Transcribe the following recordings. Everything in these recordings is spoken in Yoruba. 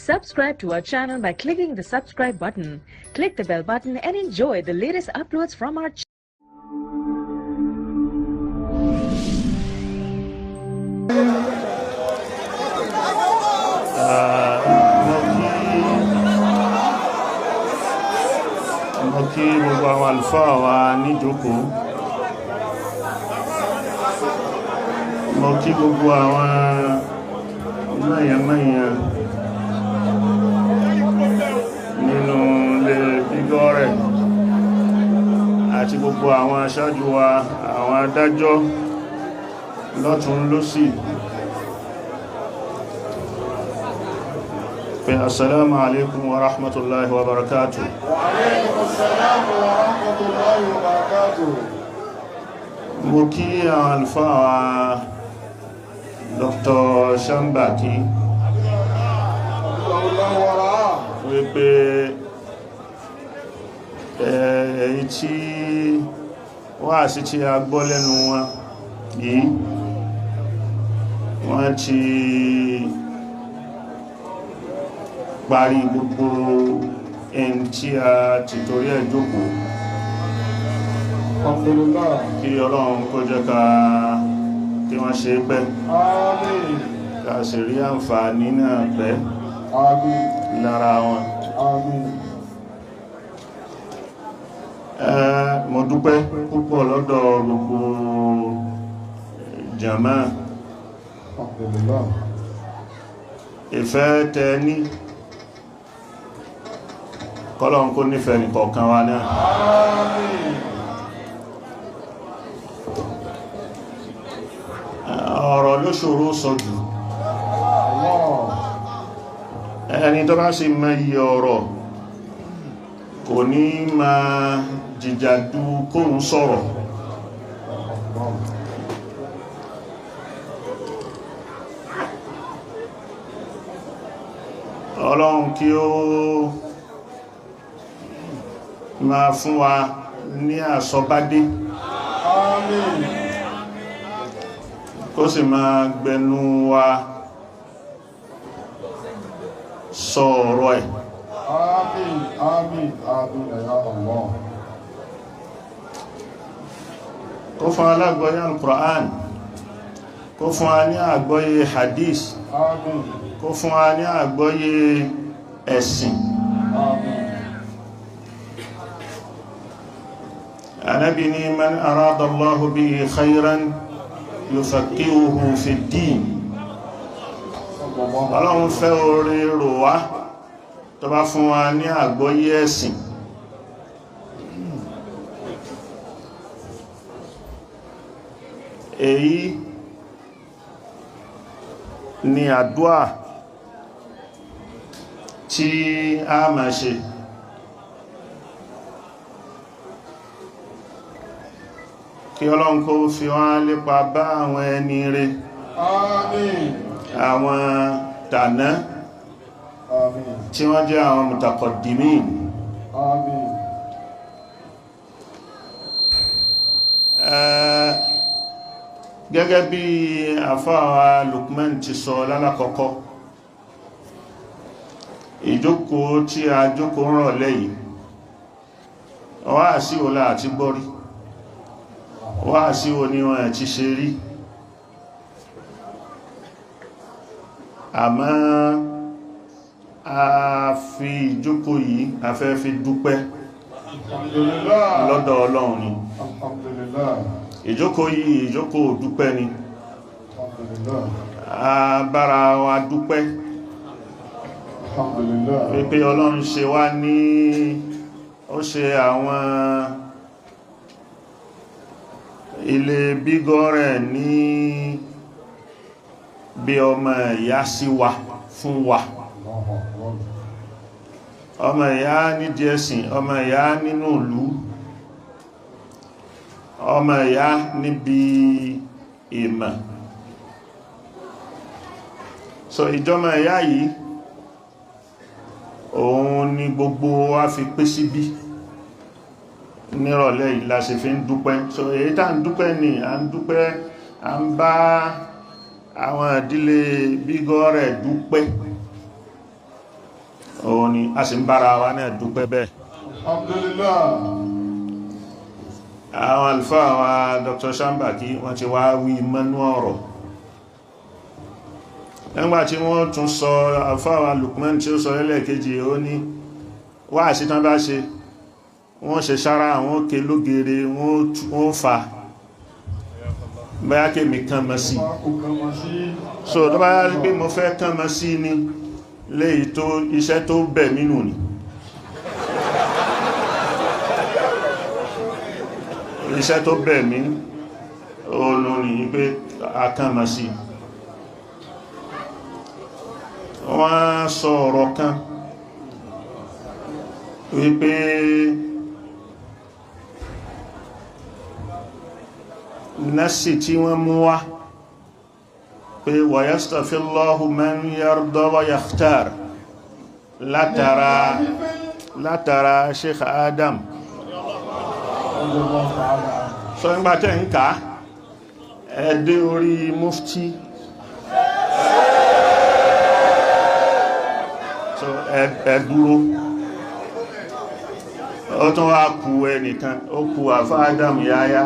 Subscribe to our channel by clicking the subscribe button. Click the bell button and enjoy the latest uploads from our channel. Mo kí gbogbo àwọn àlùfáà wa níjókòó, mo kí gbogbo àwọn mẹ́yànmẹ́yàn nínú ilé Bígọ́rẹ̀ àti gbogbo àwọn aṣáájú wa, àwọn adájọ́ lọ́tún lósì. Pé assalamu alaikum wa rahmatullahi wa barakatuh. Wa alaikum assalam wa rahmatullahi wa barakatuh. Mo kí àwọn àlùfáà wa Dr. Shambaki wípé èyí tí wáàsí tí a gbọ́ lẹ́nu wọn yìí, wọ́n ti parí gbogbo ẹni tí a ti torí ẹ̀ jókòó. Alhamdulillah. Kí Ọlọ́run kó jẹ́ ká kí wọ́n ṣe pẹ́. Àmín. Ká sì rí àǹfààní náà pẹ́. Àmín. Lára wọn. Àmín. Mo dúpẹ́ púpọ̀ lọ́dọ̀ gbogbo jàmá. Alhamdulillah. Ìfẹ́ tẹ ní, kọ́lọ́run kó nífẹ̀ẹ́ nìkọ̀ọ̀kan wa náà. Àmín. Ọ̀rọ̀ ló ṣòro sọ jù. Ẹni tó bá sì mọ iye ọ̀rọ̀ kò ní máa jìjàdù kóhun sọ̀rọ̀. Ọlọ́run kí ó máa fún wa ní àsọbádé. Àmín. Kó sì máa gbẹnu wa sọ ọ̀rọ̀ ẹ̀. Àmín, àmín, àmín ya Allah. Kó fún alágbọ́yé Al-Qur'an, kó fún wa ní àgbọ́yé hadith. Àmín. Kó fún wa ní àgbọ́yé ẹ̀sìn. Àmín. Ànábì ní man arada Allahu bihi khayran yufaqihuhu fi ddin. Ọlọ́run fẹ́ oore rò wá tó bá fún wa ní àgbọ́yé ẹ̀sìn. Èyí ni àdúà tí a máa ṣe. Kí Ọlọ́run kó fi wá lépa bá àwọn ẹni rere. Àmín. Àwọn tàná. Àmín. Tí wọ́n jẹ́ àwọn mutaqaddimin. Àmín. Gẹ́gẹ́ bí àfáà Lukman ti sọ lálàkọ́kọ́, ìjókòó tí a jókòó rọ̀lẹ́ yìí, wáàsí wo la àti gbọ́rí, wáàsí wo ni wọ́n ti ṣe rí, àmọ́ a fi ìjókòó yìí a fẹ́ fi dúpẹ́ Alhamdulillah. lọ́dọ̀ Ọlọ́run ni. Alhamdulillah. Ìjókòó yìí ìjókòó dúpẹ́ ni. Alhamdulillah. A bára wa dúpẹ́. Alhamdulillah. Wípé Ọlọ́run ṣe wá ní, ó ṣe àwọn ilé Bígọ́rẹ̀ ní bí ọmọ ìyá sí wa fún wa. Ọmọ ìyá nídìí ẹ̀sìn, ọmọ ìyá nínú ìlú, ọmọ ìyá níbi ìmọ̀. So ìjọmọ ìyá yìí òun ni gbogbo wa fi pé síbí nírọ̀lẹ́ yìí la ṣe fi ń dúpẹ́. So èyí tá ń dúpẹ́ ni à ń dúpẹ́, à ń bá àwọn ìdílé Bígọ́rẹ̀ dúpẹ́ Òun ni a sì ń bára wa náà dúpẹ́ bẹ́ẹ̀. Alhamdulillah. Àwọn àlùfáà wa Dr. Shambaki wọ́n ti wá wí mọ́nú ọ̀rọ̀. Nígbà tí wọ́n tún sọ, àlùfáà wa Lukman tí ó sọ lẹ́lẹ́kejì, ó ní wá sí tán bá ṣe, wọ́n ṣe sára àwọn òkè lógere, wọ́n fa báyá kémi kán mọ́ sí. So tó bá rí pé mo fẹ́ kán mọ́ sí ni léyìí tó iṣẹ́ tó bẹ̀ nínú ni. Iṣẹ́ tó bẹ̀ mí olú ní pé a kán mọ́ sí. Wọ́n sọ ọ̀rọ̀ kan wípé násì tí wọ́n mú wá pé wa yastafillahu man yarda wa yakhtar látara Sheikh Adam. So nígbà tẹ́ ń ká ẹ̀dẹ́ orí mufti, so ẹ̀dúró, ó tún wá kú ẹnìkan, ó kú àfá Adam Yahya.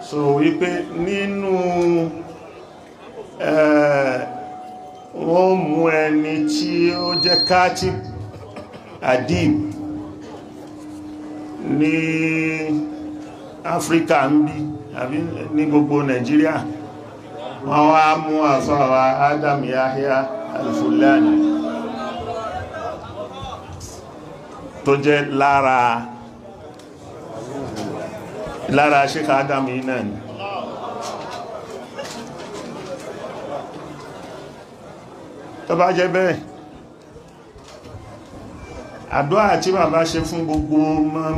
So wípé nínú wọ́n mú ẹni tí ó jẹ́ kátib adib ní Áfíríkà ń bí àbí ní gbogbo Nàìjíríà, wọ́n wá mú àfáwà Adam Yahya Al-Fulani tó jẹ́ lára Sheikh Adam yìí náà ni. Tó bá jẹ́ bẹ́ẹ̀, àdúrà tí bàbá ṣe fún gbogbo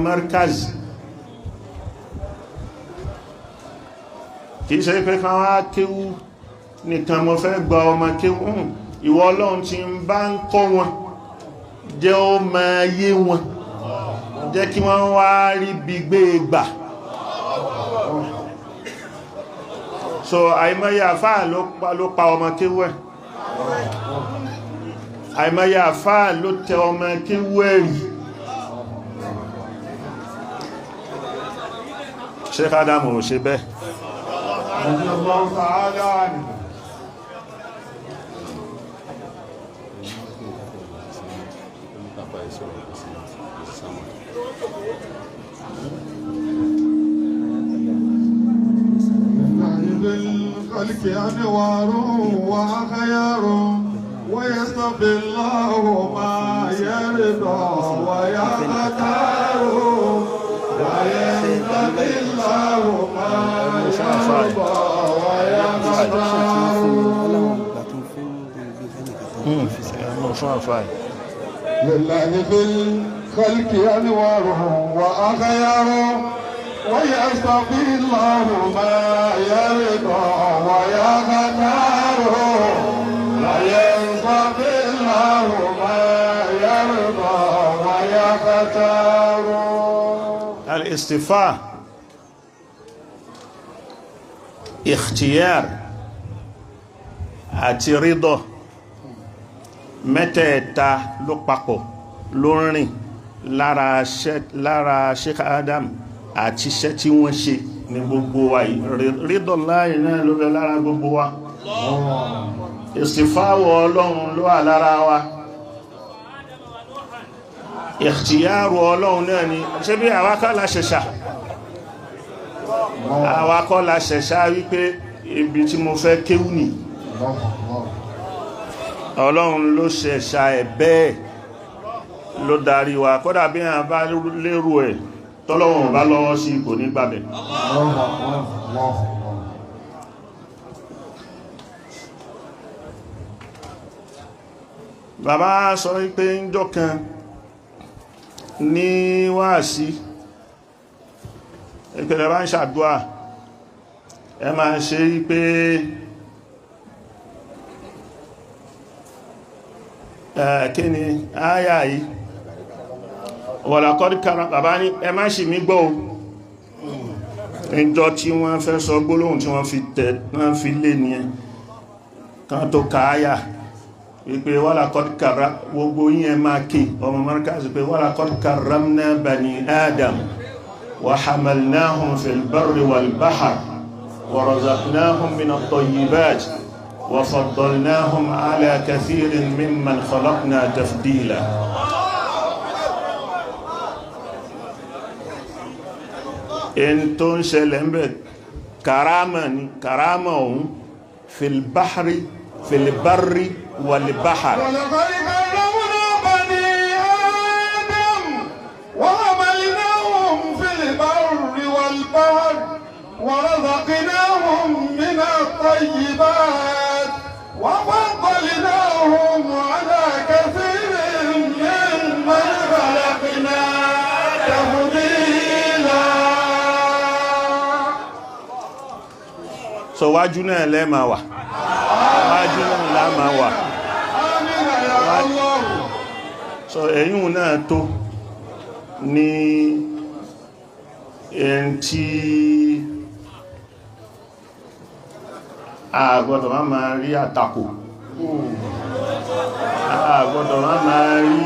markaz kìí ṣe pé kan wá kéwú nìkan, mo fẹ́ gba ọmọ kéwú, ìwọ Ọlọ́run tí ń bá ń kọ́ wọn, jẹ́ ó máa yé wọn, jẹ́ kí wọ́n wá rí bí gbé gbà. So àìmọye àfáà ló pa ọmọ kéwú ẹ̀, àìmọye àfáà ló tẹ ọmọ kéwú ẹ̀ rí. Sheikh Adam ò ṣe bẹ́ẹ̀. الخلق أنوار وخيار ويصطفي الله ما يرضى ويختار ويصطفي الله ما يرضى ويختار. لله في الخلق أنوار وأخيار ويصطفي الله ما يرضى ويختار ويصطفي الله ما يرضى ويختار. الاصطفاء ikhtiyar àti rídọ̀ mẹ́tẹ̀ẹ̀ta ló papọ̀ ló rìn lára Sheikh Adam àti iṣẹ́ tí wọ́n ṣe ní gbogbo wa yìí. Rídọ̀ láàyè náà ló bẹ lára gbogbo wa, ìsìfáwọ̀ Ọlọ́run ló wà lára wa, ìhtìyàrù Ọlọ́run náà ni. Ṣé bí àwa kọ́ la ṣẹ̀ṣà, àwa kọ́ la ṣẹ̀ṣà wípé ibi tí mo fẹ́ kéwú nì, Ọlọ́run ló ṣẹ̀ṣà ẹ̀ bẹ́ẹ̀ ló darí wa. Kódà bí a bá lérò ẹ̀ tọ́lọ́wọ̀n bá lọ́wọ́ sí kò ní gbàbẹ̀. Bàbá sọ wípé ń jọ́ kan ní wáàsí ìpẹ̀lẹ̀ bá ń ṣàdúà, ẹ máa ṣe wípé kí ni áyà yìí, wọ̀làkọ́dí kára. Bàbá ní ẹ má ṣì mí gbọ́ o, ìjọ tí wọ́n fẹ́ sọ gbólóhùn tí wọ́n fi tẹ̀ wọ́n fi lé ní ẹ kan tó kááyà. wípé wala qad karra gbogbo yín ẹ máa ké ọmọ Markaz pé wala qad karramna bani Adam wa hamalnahum fil barri wal bahr wa razaqnahum minat tayyibat wa faddalnahum ala kathirin mimman khalaqna tafdila. En tó ń ṣẹlẹ̀ ń bẹ̀ karama ni, karama òun filbahari filbari walibahar. ولقد كرمنا بني آدم وحملناهم في البر والبحر ورزقناهم من الطيبات وفضلناهم على كثير ممن خلقنا تفضيلا. So wájú náà lẹ́ máa wà, wájú náà lá máa wà. آمين يا الله. So ẹ̀yìn náà tó ní ẹn tí a gbọ́dọ̀ má máa rí àtakò, a gbọ́dọ̀ má máa rí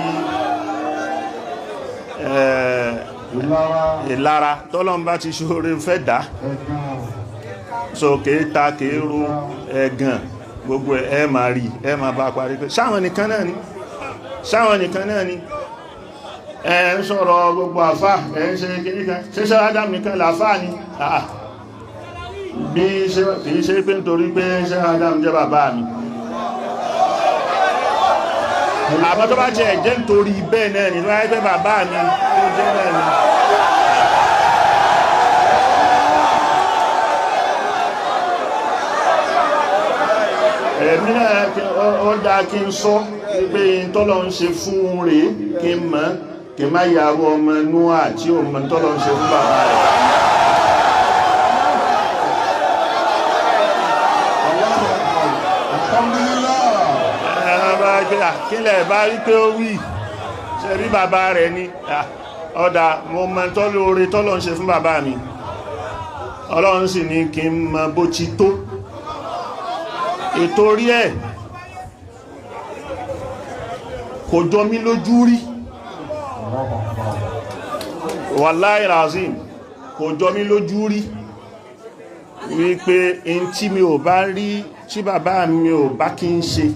ìlara. Tọ́lọ́n bá ti ṣoore fẹ́ dá, so kìí ta kìí ro ẹ̀gàn gbogbo ẹ máa rí, ẹ máa bá parí pé sáwọn nìkan náà ni, sáwọn nìkan náà ni ẹ ń sọ̀rọ̀ gbogbo àfá, ẹ ń ṣe kìníkan, ṣe ṣe Adam nìkan làfá ni? Àà, bí kìí ṣe pé nítorí pé ṣe Adam jẹ́ bàbá mi, àmọ́ tó bá jẹ́ ẹ̀jẹ́ nítorí bẹ́ẹ̀ náà ni, tó bá jẹ́ pé bàbá mi tó jẹ́ náà ni. Ẹ̀mí náà ó dáa kí n sọ wípé tọ́lọ ń ṣe fún rèé, kí n mọ̀, kí n má yàrá ọmọ Nóà tí ò mọ̀ tọ́lọ ń ṣe fún bàbá rẹ̀. Kílẹ̀ bá rí pé ó wí ṣe rí bàbá rẹ̀ ni, ọ̀dà mo mọ̀ tọ́lọ oore tọ́lọ ń ṣe fún bàbá mi, Ọlọ́run sì ní kí n mọ̀ bó ti tó. Ìtorí ẹ̀ kò jọ mí lójú rí, wàláhì razim, kò jọ mí lójú rí wípé in tí mi ò bá rí tí bàbá mi ò bá kí ń ṣe,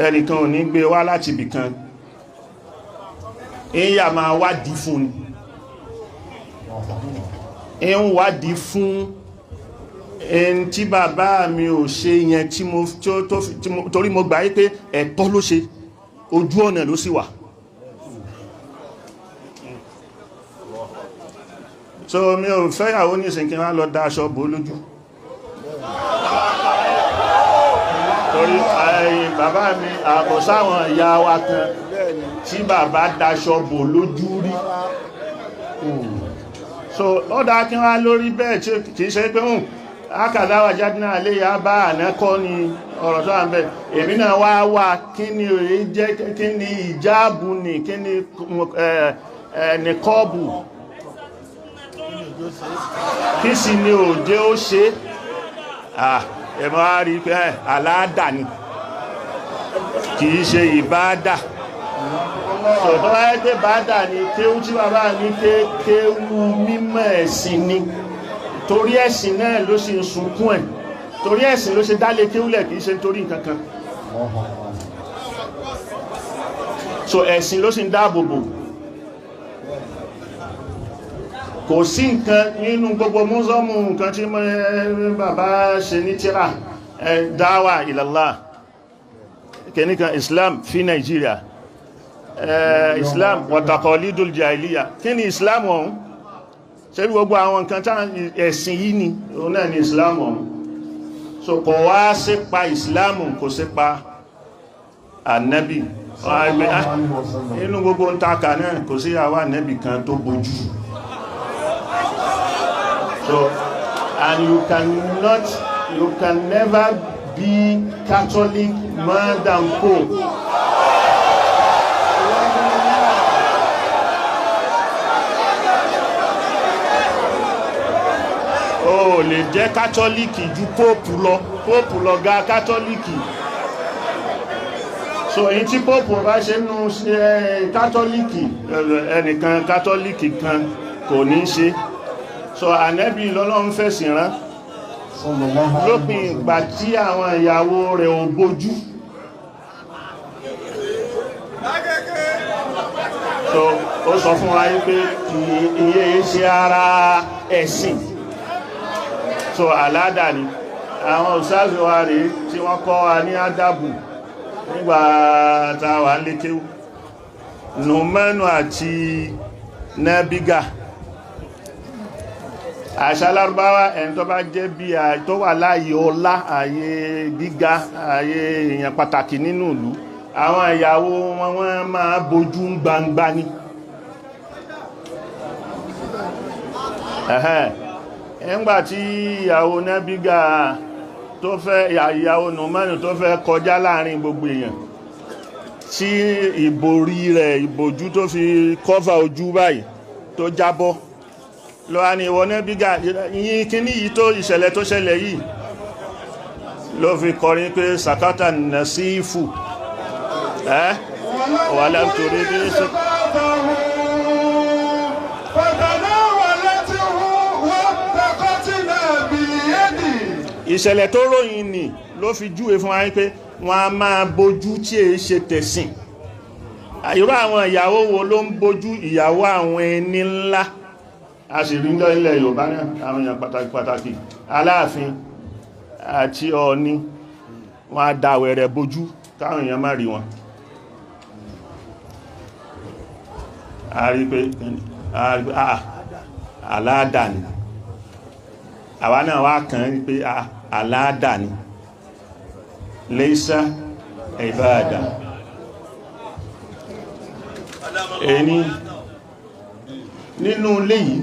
ẹnìkan ò ní gbé wá láti ibìkan, ìyà máa wádìí fún ni, ń wádìí fún ẹn tí bàbá mi ò ṣe yẹn tí mo torí mo gbà pé ẹ̀tọ́ ló ṣe, ojú ọ̀nà ló sì wà. So mi ò fẹ́yàwó ní ìsìn kí n wá lọ dá aṣọ bò lójú, torí bàbá mi àbọ̀ sáwọn ìyá wa kan tí bàbá daṣọ bò lójú rí. So ó dá kí wá lórí bẹ́ẹ̀ tí kìí ṣe pé hùn akàdáwà jádínà lè yá bá ànákọ́ ni ọ̀rọ̀ tó wà ń bẹ̀. Èmi náà wá wá kí ni èyí jẹ́, kí ni ìjáàbù ni, kí ni nìkọ́ọ̀bù, kí sì ni òjé ó ṣe. Ẹ̀mọ́ á rí pé aláàdà ni, kìí ṣe ìbáadà. Sọ̀tọ́ wáyé pé báadà ni kéwú tí bàbá mi kéwú mímọ̀ ẹ̀sìn ni, torí ẹ̀sìn náà ló sì ń sunkún ẹ̀, torí ẹ̀sìn ló ṣe dálé kéwúlẹ̀, kìí ṣe nítorí nǹkan kan. So ẹ̀sìn ló sì ń dáàbòbò. Kò sí nǹkan nínú gbogbo mọ́sọ́mù nǹkan tí bàbá ṣe ní tíra dáwà ilallah kìníkan Islam fi Nàìjíríà, Islam wàtàkọ̀lídùl jahiliya. Kí ni Islam ọ̀hún? Ṣe bí gbogbo àwọn nǹkan tá ẹ̀sìn yìí ni òun náà ni Islam ọ̀hún. So kò wá sípa Islam, kò sípa Ànábì. Inú gbogbo ń taka náà kò sí àwọn Ànábì kan tó bojú. So, and you cannot, you can never be Catholic more than Pope. O lè jẹ́ Catholic ju Pope lọ, Pope lọ̀gá Catholic. So èyí tí Pope bá ṣe nú kátólíkì, ẹnìkan kátólíkì kan kò ní ṣe. So ànẹ́bí lọ́lọ́run fẹ̀sìn rán lópin ìgbà tí àwọn ìyàwó rẹ̀ ò bójú. So ó sọ fún wa yí pé iye ṣe ara ẹ̀sìn. So àládà ni àwọn òsáàfì wa rèé tí wọ́n kọ́ wa ní àdàbù nígbà tá a wà ń lékéwú, Nùmánù àti Nábígà. Àṣà Lárúbáwá, ẹni tó bá jẹ́ bí i tó wà láàyè ọlá, ààyè gíga, ààyè èèyàn pàtàkì nínú ìlú, àwọn ìyàwó wọn wọ́n máa bójú gbangba ni. Nígbà tí ìyàwó Nábígà tó fẹ́, ìyàwó Nùmánù tó fẹ́ kọjá láàrin gbogbo èèyàn, tí ìborí rẹ̀, ìbòjú tó fi kọ́fà ojú báyìí tó jábọ́ lọ́wọ́ ni, ìwọ Nábígà yìí, kíní yìí tó ìṣẹ̀lẹ̀ tó ṣẹlẹ̀ yìí ló fi kọrin pé sàkátà nàṣífù ẹ́ wà látorí bí ṣe. فتناولته واتقتنا باليد. Ìṣẹ̀lẹ̀ tó ròyìn nì ló fi júwe fún wa pé wọ́n a máa bójú tí è ṣe tẹ̀sìn. Irú àwọn ìyàwó wo ló ń bójú? Ìyàwó àwọn ẹni ńlá. A sì rí lọ ilẹ̀ Yorùbá náà, àwọn èèyàn pàtàkì pàtàkì, Aláàfin àti Ọọ̀ni, wọ́n á da wẹ̀rẹ̀ bójú káwọn èèyàn má rí wọn. A rí pé aláàdà ni àwa náà wá kàn rí pé aláàdà ni, laysa ìbáadà. Ẹni nínú ilé yìí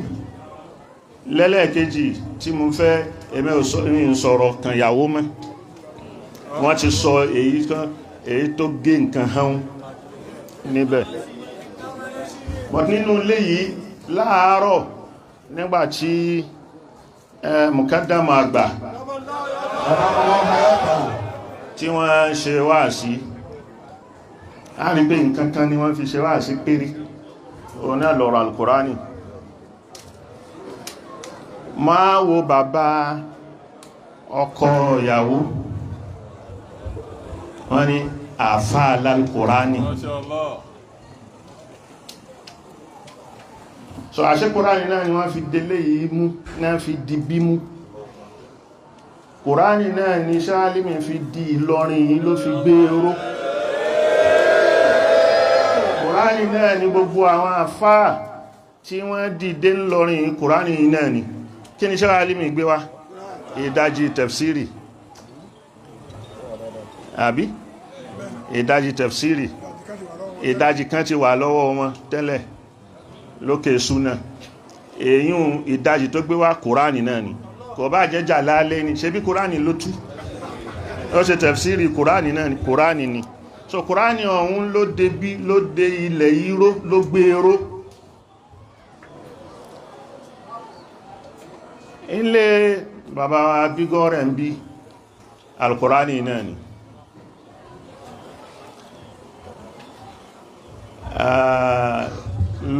lẹ́lẹ́ẹ̀kejì tí mo fẹ́, ẹ̀mẹ́ ń sọ̀rọ̀ kan ìyàwó mọ́. Wọ́n ti sọ èyí kan, èyí tó gé nǹkan hàn níbẹ̀. But nínú ilé yìí láàárọ̀, nígbàtí mùkádàmù àgbà tí wọ́n ṣe wáàsí, a rí pé nǹkan kan ni wọ́n fi ṣe wáàsí péré, òun náà lọ̀rọ̀ alkùránì. Máa wo bàbá ọkọ ìyàwó, wọ́n ní àfáà lálkùránì. So àṣẹ kùránì náà ni wọ́n fi délé yìí mú, náà fi di bí mú. Kùránì náà ni Ṣálímì fi di Ìlọrin yìí ló fi gbé oró. Kùránì náà ni gbogbo àwọn àfáà tí wọ́n dìde ńlọrin yìí, kùránì náà ni. Kí ni Ṣálímì gbé wá? Ìdajì tẹ̀fsírì, àbí ìdajì tẹ̀fsírì, ìdajì kan ti wà lọ́wọ́ wọn tẹ́lẹ̀ lókè súnà. Èyún ìdajì tó gbé wá, kùránì náà ni. Kò bá jẹ́ Jàlálẹ́ ni, ṣe bí kùránì ló tú, ó ṣe tẹ̀fsírì, kùránì náà ni, kùránì ni. So kùránì ọ̀hún ló dé bí, ló dé ilẹ̀ yíró, ló gbé eró ilé bàbá wa bígọ́ rẹ̀ ń bí, alkùránì náà ni.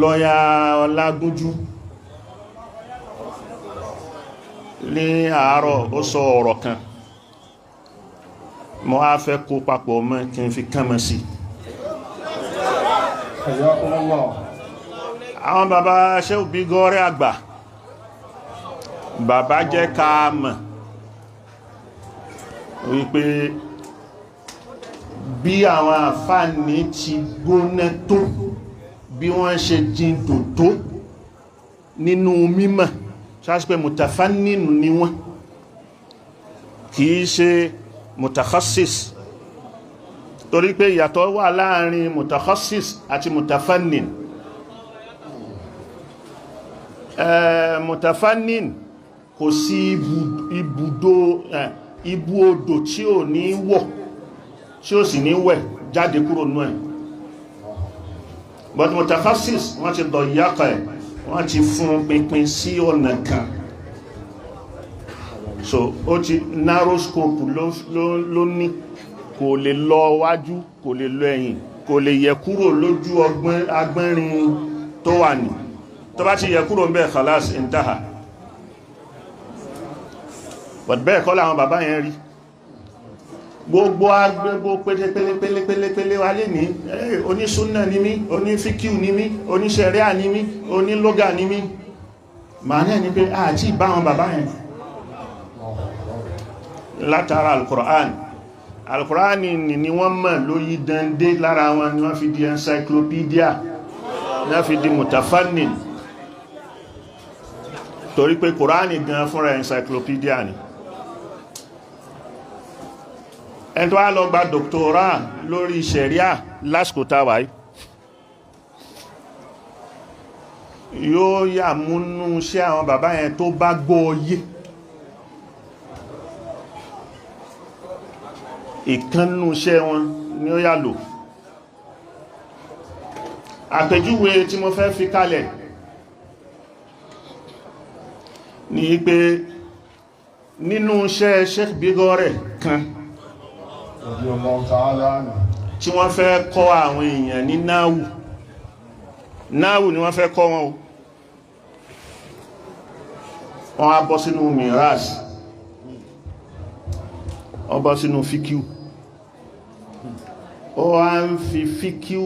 Lọ́yà Ọlágúnjú ní àárọ̀ ó sọ ọ̀rọ̀ kan, mo á fẹ́ kó papọ̀ mọ́ kí n fi kánmọ́ sí. Hayyakumullah. Àwọn bàbá ṣẹ́ù bí gọ́rẹ́ àgbà, bàbá jẹ́ ká mọ̀ wípé bí àwọn àfáàní ti gbóná tó, bí wọ́n ṣe jíndò tó nínú mímọ̀, ṣáṣí pé mutafanninu ni wọ́n, kìí ṣe mutakhassis, torí pé ìyàtọ̀ wà láàrin mutakhassis àti mutafannin. Mutafannin kò sí ibùdó, ibú odò tí ò ní wọ̀, tí ó sì ní wẹ̀ jáde kúrò nú ẹ̀. But mutakhassis, wọ́n ti dọ̀ yàkọ̀ ẹ̀, wọ́n ti fún pinpin sí ọ̀nà kan, so ó ti narrow scope ló ní. Kò lè lọ wájú, kò lè lọ ẹ̀yìn, kò lè yẹ kúrò lójú agbẹ́rin tó wà ní. Tó bá ti yẹ kúrò ń bẹ̀, khalas, intaha. But bẹ́ẹ̀ kọ́ làwọn bàbá yẹn rí. Gbogbo agbégbó pélépélépélépélé wa lè ní onísúnnà ní mí, onífíkíù ní mí, oníṣẹ̀ríà ní mí, onílógà ní mí. Màá náà ní pé àti ìbá wọn bàbá yẹn látara Al-Qur'an. Al-Qur'an ni wọ́n mọ̀ ló yí dande lára wọn, ni wọ́n fi di encyclopedia, ni wọ́n fi di mutafannin, torí pé Qur'an gan fúnra encyclopedia ni. Ẹni tó wá lọ gba doctora lórí ṣẹ̀ríà lásìkò táwà yìí yóò yà múnú iṣẹ́ àwọn bàbá yẹn tó bá gbọ́ yé. Ìkánnú iṣẹ́ wọn ni ó yà lò. Àpèjúwe tí mo fẹ́ fi kalẹ̀ ní pé nínú iṣẹ́ Sheikh Bigore kan tí wọ́n fẹ́ kọ́ àwọn èèyàn ní náwù, náwù ni wọ́n fẹ́ kọ́ wọn o. Wọ́n á bọ́ sínú miras, wọ́n bọ́ sínú fíkíù, ó wá ń fi fíkíù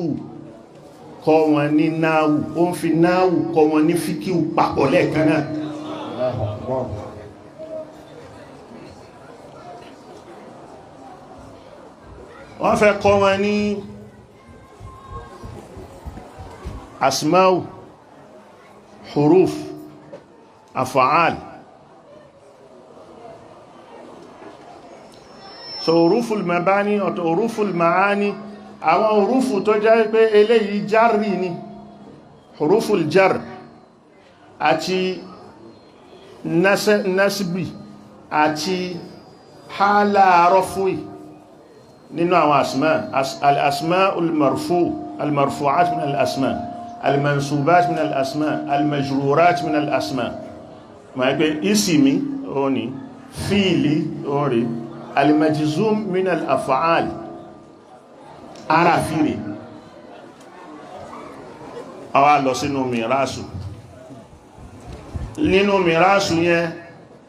kọ́ wọn ní náwù, ó ń fi náwù kọ́ wọn ní fíkíù papọ̀ lẹ́ẹ̀kan náà. Wọ́n fẹ́ kọ́ wọn ní asmau, huruf, afaal. So huruful mabani ọ̀tọ̀, huruful maani, àwọn hurufu tó jẹ́ pé eléyìí jarri ni, huruful jar àti nasbi àti hálà rọ́fúì nínú àwọn asma, al-asma al-marfu, al-marfu'at min al-asma, al-mansubat min al-asma, al-majrurat min al-asma. Ma yí pé isimi ó ní, fíìlì ó rí, al-majzum min al-af'al, ara fíìlì. A wá lọ sínú mìíràsù. Nínú mìíràsù yẹn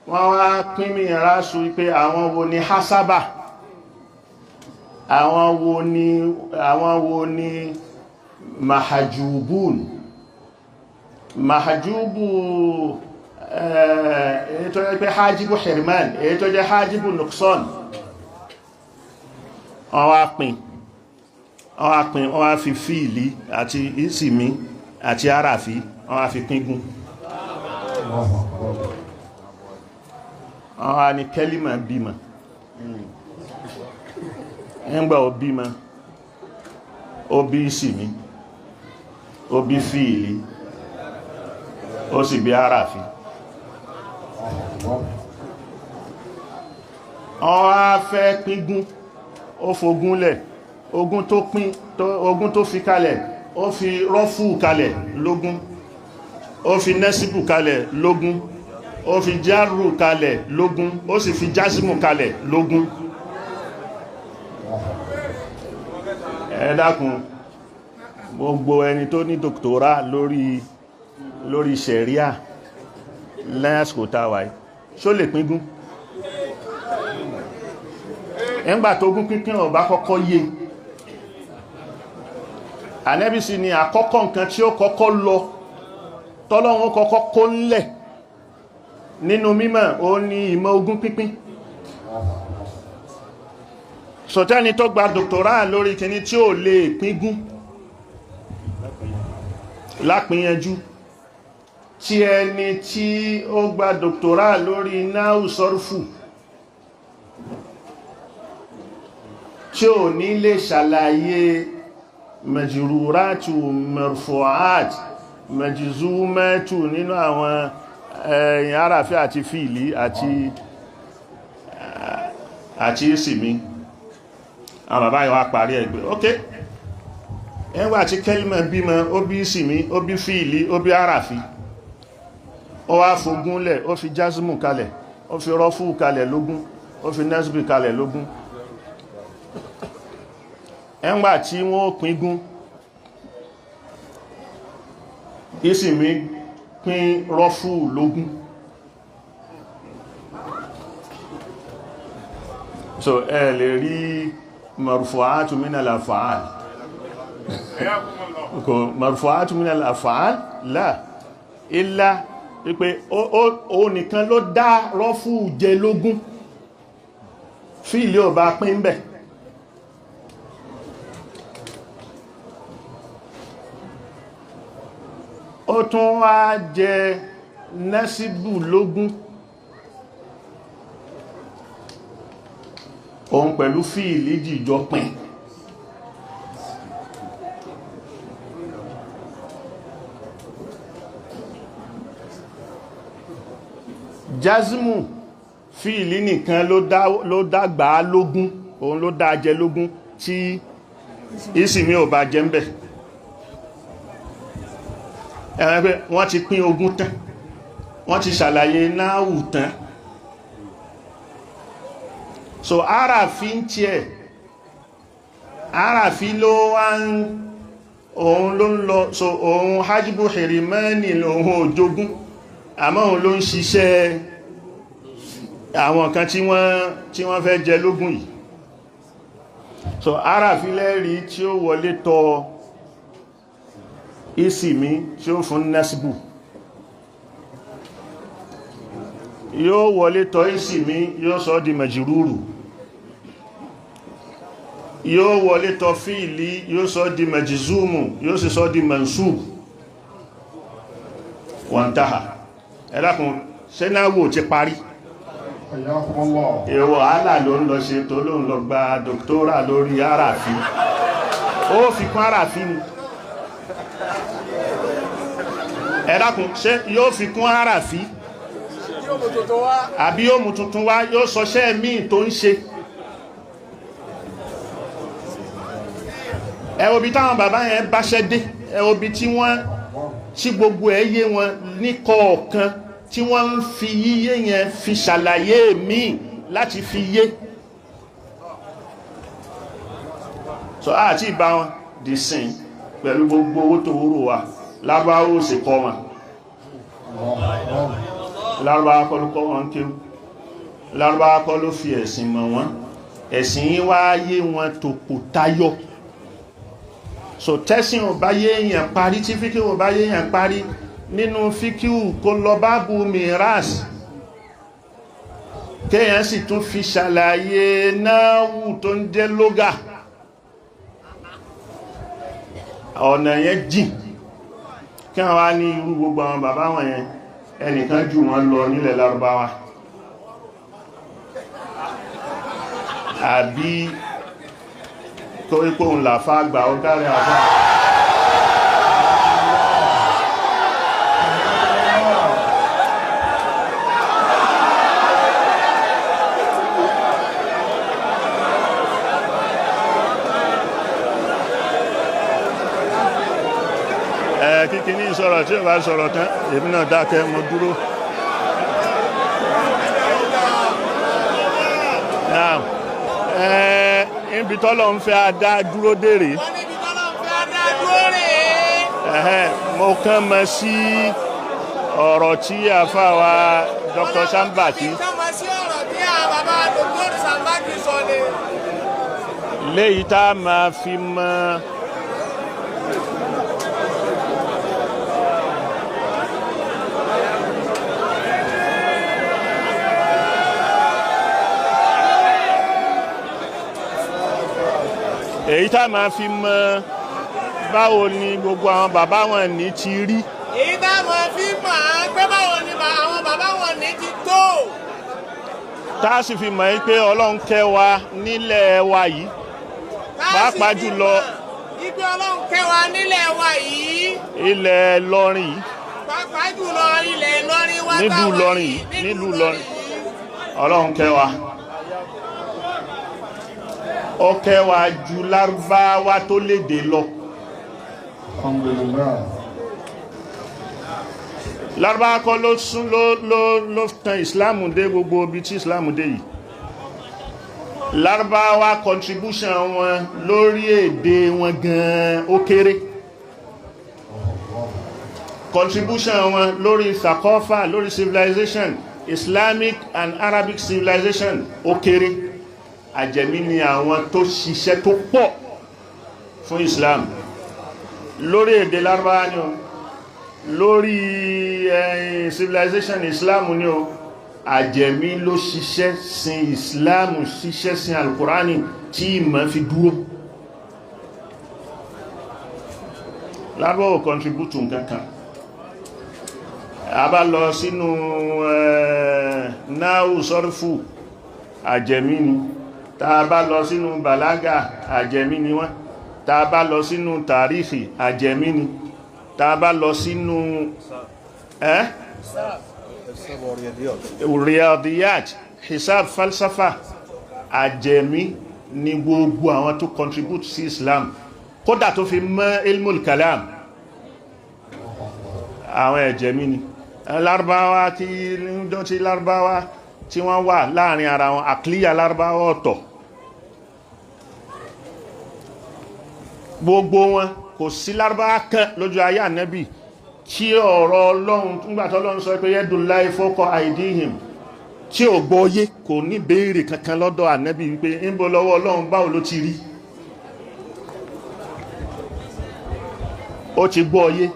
wọ́n wá pín mìíràsù pé àwọn wo ni hasaba, àwọn wo ni mahajubun. Mahajubu, èyí tó jẹ́ pé hajibu hirman, èyí tó jẹ́ hajibu nukson. Wọ́n wá pín, wọ́n wá fi fíìlì àti ìsìmí àti àràfí, wọ́n wá fi pínkún. Wọ́n wá ní kẹ́límà bímọ, ẹgbà ó bímọ, ó bí ìsìmí, ó bí fíìlì, ó sì bí àràfí. Wọ́n wá fẹ́ pínkún, ó fogúnlẹ̀. Ogún tó pín, ogún tó fi kalẹ̀, ó fi rọ́fù kalẹ̀ lógún, ó fi nẹ́sìbù kalẹ̀ lógún, ó fi járù kalẹ̀ lógún, ó sì fi jásímù kalẹ̀ lógún. Ẹ dákun, gbogbo ẹni tó ní dòkítọ́rà lórí ṣẹ̀ríà lásìkò táwà yìí, ṣó lè pínkún? Ẹgbà tó gún pínpín ọba kọ́kọ́ yé. Ànẹ́bí sì ni àkọ́kọ́ nǹkan tí ó kọ́kọ́ lọ tọ́lọ́run kọ́kọ́ kó ńlẹ̀ nínú mímọ̀, ó ní ìmọ̀ ogún pínpín. Sọ̀tẹ́ni tó gba dòkítọ́rà lórí kìíní tí ó lè pínkún lápínyẹjú, tí ẹni tí ó gba dòkítọ́rà lórí náà sọ́rfù tí ò ní lè ṣàlàyé majruratu, marfu'at, majzumatu nínú àwọn ẹ̀yìn àràfí àti fíìlì àti ìsìnmí. Àwọn bàbá yìí wá parí ẹgbẹ́, ok, ẹgbà tí kẹ́lìmọ̀ bímọ, ó bí ìsìnmí, ó bí fíìlì, ó bí àràfí, ó wá fogúnlẹ̀, ó fi jásmù kalẹ̀, ó fi rọ́fù kalẹ̀ lógún, ó fi nẹ́sbì kalẹ̀ lógún. Ẹngbà tí wọ́n pín gún, ìsìnmí pín rọ́fù lógún. So ẹ lè rí marfu'atu minal af'al. Kò marfu'atu minal af'al la illa wípé ó nìkan ló dá rọ́fù jẹ lógún, fíìlì ò bá pín bẹ̀. Ó tún wá jẹ násíbù lógún, òun pẹ̀lú fíìlì jìjọ pín. Jazmu fíìlì nìkan ló dàgbà lógún, òun ló dá jẹ lógún tí ìsìnmí ò bá jẹ ń bẹ̀. Ẹ̀rẹ́ pé wọ́n ti pín ogún tán, wọ́n ti ṣàlàyé náàwù tán. So àràfí ń tí ẹ̀, àràfí ló wá ń òun ló ń lọ. So òun hajjibu hirimani lòun òjogún, àmọ́ òun ló ń ṣiṣẹ́ àwọn kan tí wọ́n fẹ́ jẹ lógún yìí. So àràfí lẹ́rí tí ó wọlé tọ ìsìnmí tí ó fún násìbù, yóò wọlé tọ ìsìnmí yóò sọ di mẹjìrúrù, yóò wọlé tọ fíìlì yóò sọ di mẹjìzúmù, yóò sì sọ di mẹ̀nsúbù. Wọ̀ntáhà ẹ̀dàkùn sẹ́náwò ti parí. Èwọ̀ àálà ló ń lọ ṣe tó ló ń lọ gba dòkítórà lórí àràfí, ó fi kún àràfí ni. Ẹ̀dàkùn ṣé yóò fi kún àràfí àbí yóò mú tuntun wá, yóò sọṣẹ́ míì tó ń ṣe? Ẹ wo bí táwọn bàbá yẹn báṣẹ́ dé, ẹ wo bí tí wọ́n tí gbogbo ẹ̀ yé wọn ní kọ̀ọ̀kan, tí wọ́n ń fi yíyé yẹn fi ṣàlàyé míì láti fi yé. So àti ìbá wọn dì sìn pẹ̀lú gbogbo owó tó wúrò wa, Lárúbáwá ò sì kọ́ wọn. Lárúbáwá kọ́ ló kọ́ wọn kéwú, Lárúbáwá kọ́ ló fi ẹ̀sìn mọ̀ wọ́n, ẹ̀sìn yín wá yé wọn tòkò tayọ. So tẹ́sìn ò bá yé èèyàn parí, tí fíkíù ò bá yé èèyàn parí, nínú fíkíù kó lọ báàbù miras, kéèyàn sì tún fi ṣàlàyé náàwù tó ń jẹ́ lógà. Ọ̀nà yẹn jìn. Kí wọ́n wá ní irú gbogbo àwọn bàbá wọn yẹn, ẹnìkan jù wọ́n lọ nílẹ̀ Lárúbáwá, àbí tó ipò ń làfá àgbà ọgáre àfá. Kíkí ní sọ̀rọ̀ tí ó bá sọ̀rọ̀ tán, èmi náà dákẹ́, mo dúró. Ibi tọ́lọ̀ ń fẹ́ adá dúró dèrè. Mo kàn mọ́ sí ọ̀rọ̀ tí àfá wa Dr. Sambaki léyìí tá a máa fi mọ́ èyí tá máa fi mọ̀ báwo ni gbogbo àwọn bàbá wọn ní ti rí. Èyí tá máa fi mọ̀ pé báwo ni àwọn bàbá wọn ní ti tó. Tá a sì fi mọ̀ pé Ọlọ́run kẹ́ wa nílẹ̀ wa yìí. Pàápàá jùlọ. Ibi Ọlọ́run kẹ́ wa nílẹ̀ wa yìí. Ilẹ̀ Ìlọrin yìí. Pàápàá jùlọ ilẹ̀ Ìlọrin wa nílùú Ìlọrin yìí, nílùú Ìlọrin. Ọlọ́run kẹ́ wa. Ó kẹ́ wa ju Lárúbáwá tó lédè lọ. Alhamdulillah. Lárúbáwá kọ́ ló sún ló tan ìsìláàmù dé gbogbo ibi tí ìsìláàmù dé yìí. Lárúbáwá contribution wọn lórí èdè wọn gan ó kéré. Contribution wọn lórí thaqafa, lórí civilization, Islamic and Arabic civilization ó kéré. Àjẹ̀mí ni àwọn tó ṣiṣẹ́ tó pọ̀ fún Islam lórí èdè Lárúbáwá ni o, lórí civilization Islam ni o. Àjẹ̀mí ló ṣiṣẹ́ sin Islam, ṣiṣẹ́ sin Al-Qur'ani tí ìmọ̀ fi dúró. Lárúbáwá ò contribute nǹkankan. A bá lọ sínú náà sọ́rfù, àjẹ̀mí ni. Tá a bá lọ sínú bàlágà, àjẹ̀mí ni wọ́n. Tá a bá lọ sínú tàrífì, àjẹ̀mí ni. Tá a bá lọ sínú riyadiyat, hisab, falsafa, àjẹ̀mí ni gbogbo àwọn tó contribute sí Islam, kódà tó fi mọ́ ilmul kalam, àwọn ẹ̀jẹ̀mí ni. Lárúbáwá tí dọ́tí Lárúbáwá tí wọ́n wà láàrin ara wọn, àkílíyà Lárúbáwá ọ̀tọ̀, gbogbo wọn kò sí Lárúbáwá kan lójú ayé Ànábì tí ọ̀rọ̀ Ọlọ́run nígbàtí Ọlọ́run sọ pé yadullahi fawqa aydihim tí ò gbọ́yé, kò ní béèrè kankan lọ́dọ̀ Ànábì wípé ń bọ́ lọ́wọ́ Ọlọ́run, báwo ló ti rí? Ó ti gbọ́yé.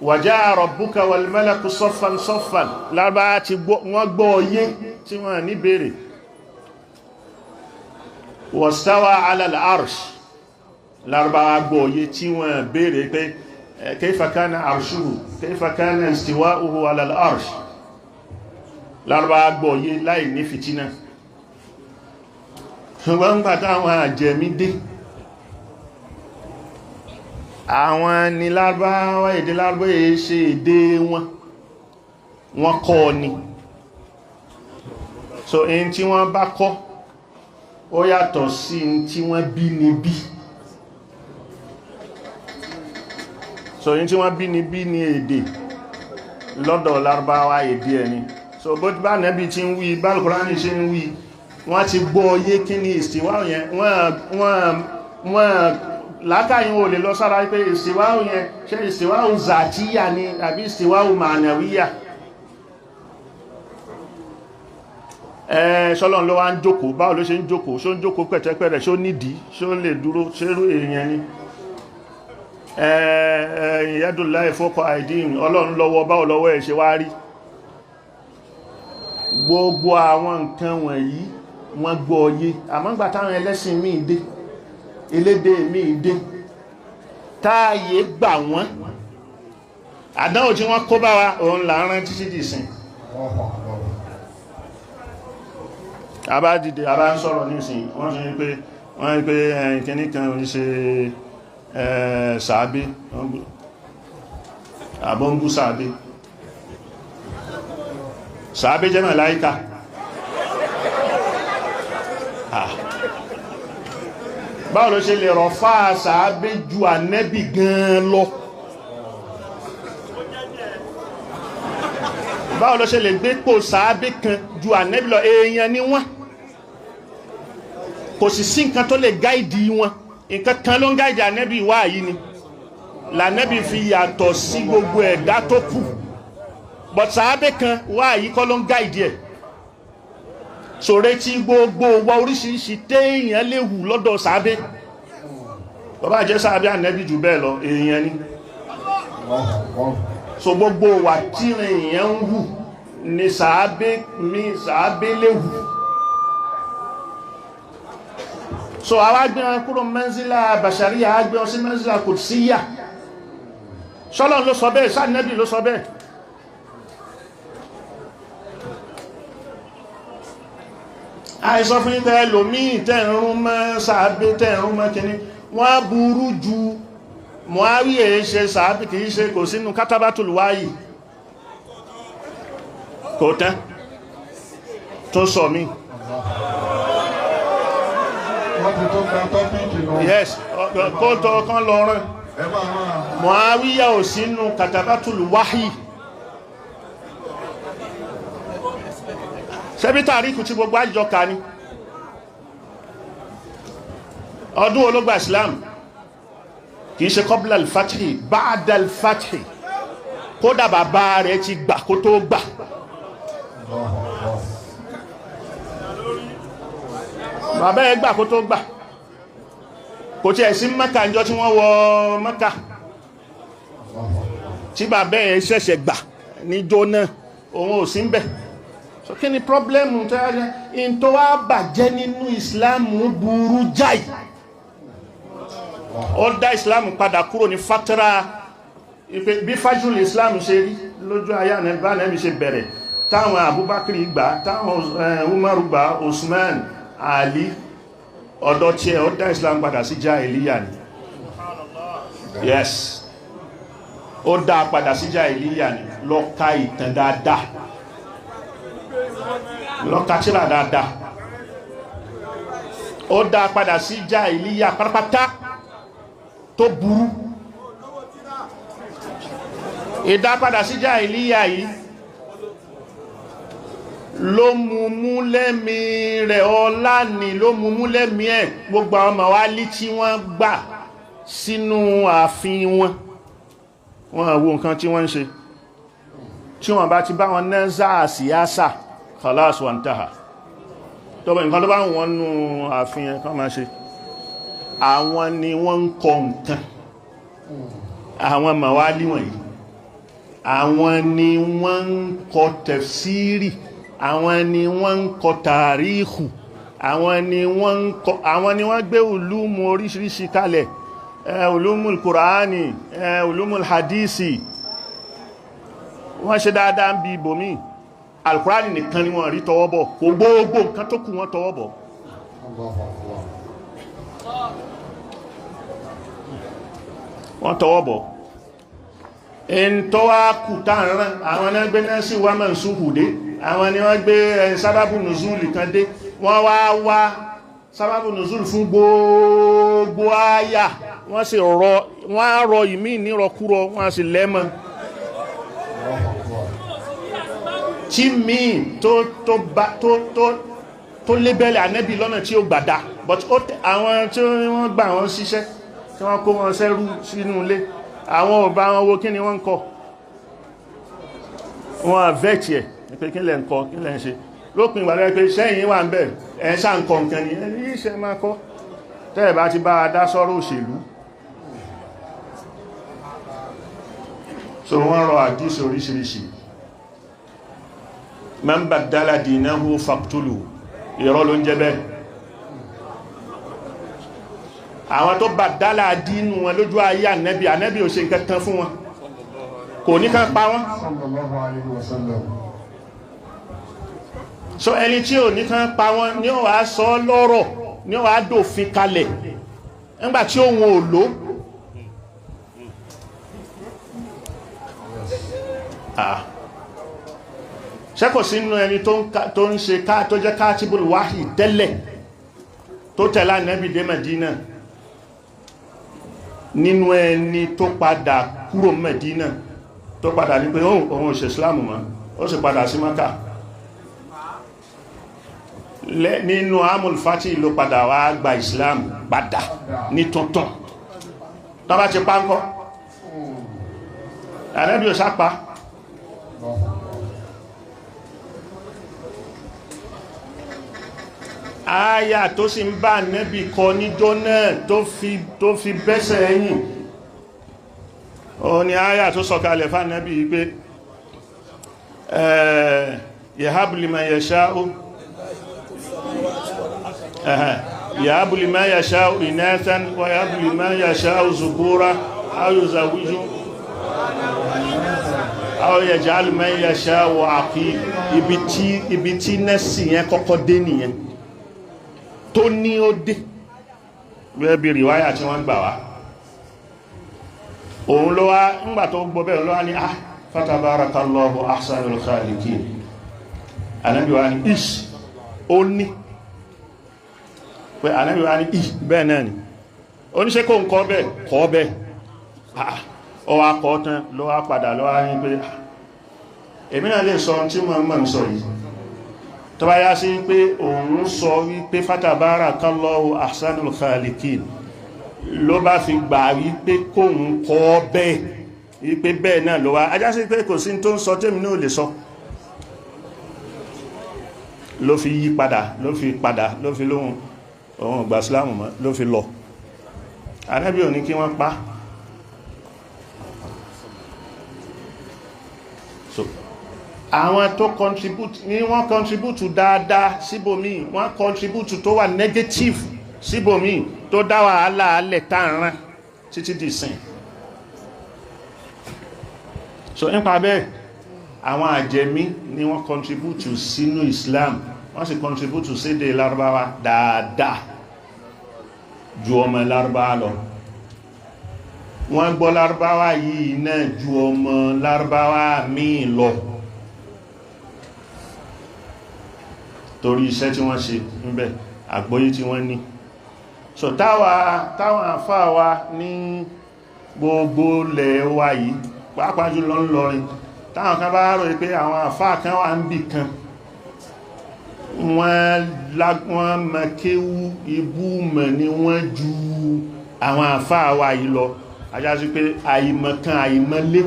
Wàjá rabbuka wal malaku saffan saffan, Lárúbáwá ti wọ́n gbọ́yé tí wọ́n ní béèrè. Wastawa ala al-arsh, Lárúbáwá gbọ́yé tí wọ́n béèrè pé kayfa kana arshuhu, kayfa kana istiwa'uhu ala al-arsh. Lárúbáwá gbọ́yé láì ní fìtínà. Ṣùgbọ́n gbà táwọn àjẹ̀mí dé, àwọn ni Lárúbáwá, èdè Lárúbáwá èé ṣe èdè wọn, wọ́n kọ́ ni. So in tí wọ́n bá kọ́ ó yàtọ̀ sí in tí wọ́n bí ní bí. So in tí wọ́n bí ní bí ní èdè lọ́dọ̀ Lárúbáwá, èdè ẹni. So bó bá Nábì tí ń wí, bá Al-Kùránì ṣe ń wí, wọ́n ti gbọ́ yé kí ni ìsìwá yẹn. Wọ́n látàyín ò lè lọ sára pé ìsìwáhù yẹn, ṣe ìsìwáhù zàtíyà ni àbí ìsìwáhù mànàwíyà. Ṣọ́lọ́n ló wá ń jókòó, báwo ló ṣe ń jókòó? Ṣó ń jókòó pẹ̀tẹ́pẹ̀rẹ̀? Ṣó nídìí? Ṣó lè dúró? Ṣérú èèyàn ni? Yadullahi fawqa aydihim, Ọlọ́run lọ́wọ́, báwo lọ́wọ́ ẹ̀ ṣe wá rí? Gbogbo àwọn nǹkan wọ̀nyí wọ́n gbọ́ yé. Àmọ́ gbà táwọn ẹlẹ́sìn míì dé, elédè míì dé, táàyè gbà wọ́n, àdánwò tí wọ́n kó bá wa òun là ń rán títí dìsìn. A bá dìde, a bá ń sọ̀rọ̀ nísìn, wọ́n sọ pé wọ́n rí pé ẹ̀kíní kan ń ṣe sàábé, àbọ́nbú sàábé, sàábé jẹ́ màláíkà. Báwo ló ṣe lè rọ̀ fáà sàábé ju Ànẹ́bì gan lọ? Báwo ló ṣe lè gbé pò sàábé kan ju Ànẹ́bì lọ? Èèyàn ni wọ́n, kò sì sí nǹkan tó lè gáìdì wọn. Nǹkan kan ló ń gáìdì Ànẹ́bì wá yìí ni lànẹ́bì fi yàtọ̀ sí gbogbo ẹ̀dá tó kù. But sàábé kan wá yìí kọ́ ló ń gáìdì ẹ̀. Sòrè tí gbogbo wa oríṣiríṣi téèyàn lè hù lọ́dọ̀ sàábé, bàbá jẹ́ sàábé Ànẹ́bì jù bẹ́ẹ̀ lọ, èèyàn ni. So gbogbo wa tí èèyàn ń hù ni sàábé mi sàábé lè hù. So àwa gbé wọn kúrò mẹ́ńsílà bàṣàríyà, á gbé wọn sí mẹ́ńsílà kùdsíyà. Ṣọ́lọ́run ló sọ bẹ́ẹ̀, sànẹ́bì ló sọ bẹ́ẹ̀. Àìsọ fún ìtẹ́ ẹlòmíì tẹ́ẹ̀rún mọ́ sàábé, tẹ́ẹ̀rún mọ́ kíní, wọ́n burú ju Muawiya ṣe sàábé, kìí ṣe, kò sínú katabatul wáyì, kò tán tó sọ mí. Wọ́n ti tó gba tọ́pìkì lọ. Yes, kó tọ́ kan lọ rán. Ẹ bá rán. Muawiya ò sínú katabatul wáyì. Ṣebí tàríkù tí gbogbo àjọ ká ní Ọdún wo ló gba Islam? Kìí ṣe qabla al-fathi, ba'da al-fathi. Kódà bàbá rẹ̀ ti gbà kó tó gbà. Bàbá ẹ̀ gbà kó tó gbà. Kò tí ẹ̀ sí Mẹ́kà níjọ́ tí wọ́n wọ Mẹ́kà, tí bàbá ẹ̀ ṣẹ̀ṣẹ̀ gbà níjọ́ náà, òun ò sí ń bẹ̀. So kí ni pọ́blẹ́mù tó yá in tó wá bàjẹ́ nínú ìsìláàmù burú jáì. Ó dá ìsìláàmù padà kúrò ní fatara bí fájúlù ìsìláàmù ṣe rí lójú ayé ànẹ́bí ṣe bẹ̀rẹ̀, táwọn Abubakar gbà, táwọn Umaru gbà, Usman, Ali, ọ̀dọ̀ tí ẹ̀ ó dá ìsìláàmù padà sí jahiliya ni. Yes, ó dá padà sí jahiliya ni. Lọ ka ìtàn dáadáa, lọ ka tírà dáadáa. Ó dá padà sí jahiliya pátápátá tó burú. Ìdá padà sí jahiliya yìí ló mú mú lẹ́mí rẹ̀, ọlá ni ló mú mú lẹ́mí ẹ̀. Gbogbo àwọn màwálí tí wọ́n gbà sínú ààfin wọn, wọ́n wo nǹkan tí wọ́n ń ṣe. Tí wọ́n bá ti bá wọn náà záà síyásà, khalas wa intaha. Tọ́bọ̀ nǹkan tó bá wọ́n nú ààfin ẹ̀ kán máa ṣe. Àwọn ni wọ́n ń kọ nǹkan, àwọn màwálí wọ̀nyí, àwọn ni wọ́n ń kọ tẹ̀fsírì, àwọn ni wọ́n ń kọ tàríìkù, àwọn ni wọ́n ń kọ, àwọn ni wọ́n gbé ulúmu oríṣiríṣi kalẹ̀, ulumul kùránì, ulumul hadisi. Wọ́n ṣe dáadáa ń bí ibòmí. Alkùránì nìkan ni wọ́n rí tọwọ́ bọ̀, kò gbogbo nǹkan tó kù wọ́n tọwọ́ bọ̀. Wọ́n tọwọ́ bọ̀. In tó wá kù táàrán, àwọn náà gbé náà sí wá mọ̀ dé, àwọn ni wọ́n gbé sábàbù nùzúlì kan dé. Wọ́n wá wá sábàbù nùzúlì fún gbogbo àyà, wọ́n sì rọ, wọ́n á rọ ìmí nírọkúrọ, wọ́n á sì lẹ́mọ́ tí míì tó lébẹ̀lẹ̀ ànẹ́bì lọ́nà tí ó gbàdá. But àwọn tí wọ́n gbà wọ́n síṣẹ́, tí wọ́n kó wọn sẹ́rú sínú ilé, àwọn ò bá wọn wo kí ni wọ́n ń kọ. Wọ́n àvẹ́tì ẹ̀ pé kí lẹ̀ ń kọ, kí lẹ̀ ń ṣe. Lópin ìgbà lẹ́pẹ́ sẹ́yìn wà ń bẹ̀, ẹ̀ ṣá ń kọ nǹkan ni, ẹ̀ iṣẹ́ máa kọ́ tẹ́ẹ̀ bá ti bá a dá sọ́rọ̀ òṣèlú. So wọ́n rọ àdísì oríṣiríṣi. Man baddala dinahu faqtulu, irọ́ ló ń jẹ́ bẹ́ẹ̀. Àwọn tó baddala dínú wọn lójú ayé ànẹ́bì, ànẹ́bì ò ṣe nǹkan kan fún wọn, kò ní kán pa wọ́n. So ẹni tí ò ní kán pa wọ́n ní ó wá sọ lọ́rọ̀, ní ó wá dòfin kalẹ̀ nígbà tí òun ò lò. Ṣé kò sí nínú ẹni tó ń ṣe tó jẹ́ kátìbùl wáhì tẹ́lẹ̀ tó tẹ̀lé ànẹ́bì dé Mẹ̀dínà, nínú ẹni tó padà kúrò Mẹ̀dínà, tó padà ní pé òun ò ṣe Ìsìlámù mọ́, ó sì padà sí Mákà. Nínú amul fati ló padà wá gba Ìsìlámù padà ní tuntun. Tó bá ti pa ńkọ́, ànẹ́bì ò sápa. Àyà tó sì ń bá nẹ́bì kọ níjọ́ náà tó fi bẹ́sẹ̀ ẹ̀yìn, ó ní àyà tó sọ̀kalẹ̀ fún nẹ́bì pé yahabu liman yasha'u, yahabu liman yasha'u inathan wa yahabu liman yasha'u zukura aw yuzawwiju aw yaj'alu man yasha'u aqim. Ibi tí nẹ́sì yẹn kọ́kọ́ dé nìyẹn, tó ní ó dé gẹ́gẹ́ bí ríwáyà tí wọ́n gbà wá. Òun ló wá ńgbà tó gbọ́ bẹ́ẹ̀ ló wá ní ah fatabarakallahu ahsanul khaliqin. Ànábì wá ní ish, ó ní pé Ànábì wá ní ish bẹ́ẹ̀ náà ni. Ó ní ṣe kó ń kọ́ bẹ́ẹ̀, kọ́ bẹ́ẹ̀. Ó wá kọ́ tán ló wá padà ló wá ní pé èmi náà lè sọ tí mo mọ̀ ń sọ yìí. Tó bá yá sí pé òun sọ wípé fatabarakallahu ahsanul khaliqin ló bá fi gbà wípé kóhun kọ́ bẹ́ẹ̀, wípé bẹ́ẹ̀ náà ló wá ajá sí pé kò sí tó ń sọ tèmi náà lè sọ, ló fi yí padà, ló fi padà, ló fi lóhun òun ìgbà sílámù mọ́, ló fi lọ. Ànábì ò ní kí wọ́n pa. So àwọn tó contribute ní wọ́n contribute dáadáa síbòmí, wọ́n contribute tó wà negative síbòmí, tó dá wàhálà alẹ̀ tààrán títí di ìsìn. So nípa bẹ́ẹ̀, àwọn àjẹmí ni wọ́n contribute sínú Islam, wọ́n sì contribute sédè Lárúbáwá dáadáa ju ọmọ Lárúbáwá lọ. Wọ́n gbọ́ Lárúbáwá yìí náà ju ọmọ Lárúbáwá míì lọ, torí iṣẹ́ tí wọ́n ṣe níbẹ̀, àgbọ́yé tí wọ́n ní. So táwọn àfáà wa ní gbogbo ilẹ̀ wa yìí, pàápàá jùlọ ńlọrin, táwọn kan bá rò pé àwọn àfáà kan wà ń bì kan, wọ́n mọ̀ kéwú ibú mọ̀ ni wọ́n ju àwọn àfáà wa yìí lọ. Ajá sí pé àìmọ̀kan, àìmọ̀lé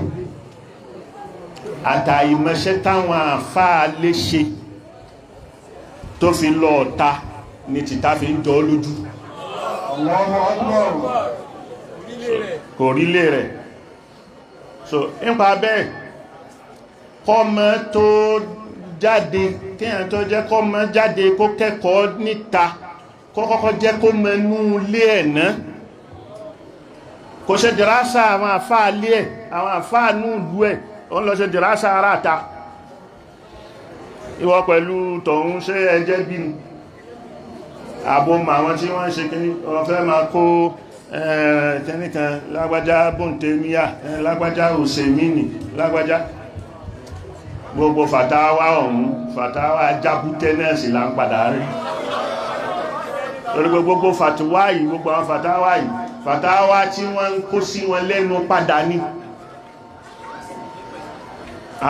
àtàìmọ̀ṣẹ́ táwọn àfáà lè ṣe tó fi lọ ọ̀ta ní tìta fi ń jọ lójú. Allahu Akbar. Kò rílé rẹ̀. So nípa bẹ́ẹ̀, kọ́mọ tó jáde, kíyàn tó jẹ́ kọ́mọ jáde kó kẹ́kọ̀ọ́ níta, kó kọ́kọ́ jẹ́ kó mọ inú ilé ẹ̀ ná, kò ṣe dìrásà àwọn àfáà ilé ẹ̀, àwọn àfáà ní ìlú ẹ̀, ó ń lọ ṣe dìrásà ará àta. Ìwọ pẹ̀lú tọ̀hún ṣe ẹjẹ́ bí ní àbọ̀mọ̀ àwọn tí wọ́n ń ṣe kíní, wọ́n fẹ́ máa kó kẹ́nìkan lágbájá bóntèmíyà, lágbájá òsèmínì, lágbájá gbogbo fàtáwà ọ̀hún, fàtáwà jábútẹ́ náà sì là ń padà rí. Torí gbogbo fàtíwá yìí, gbogbo àwọn fàtáwà yìí, fàtáwà tí wọ́n ń kó sí wọn lẹ́nu padà ní.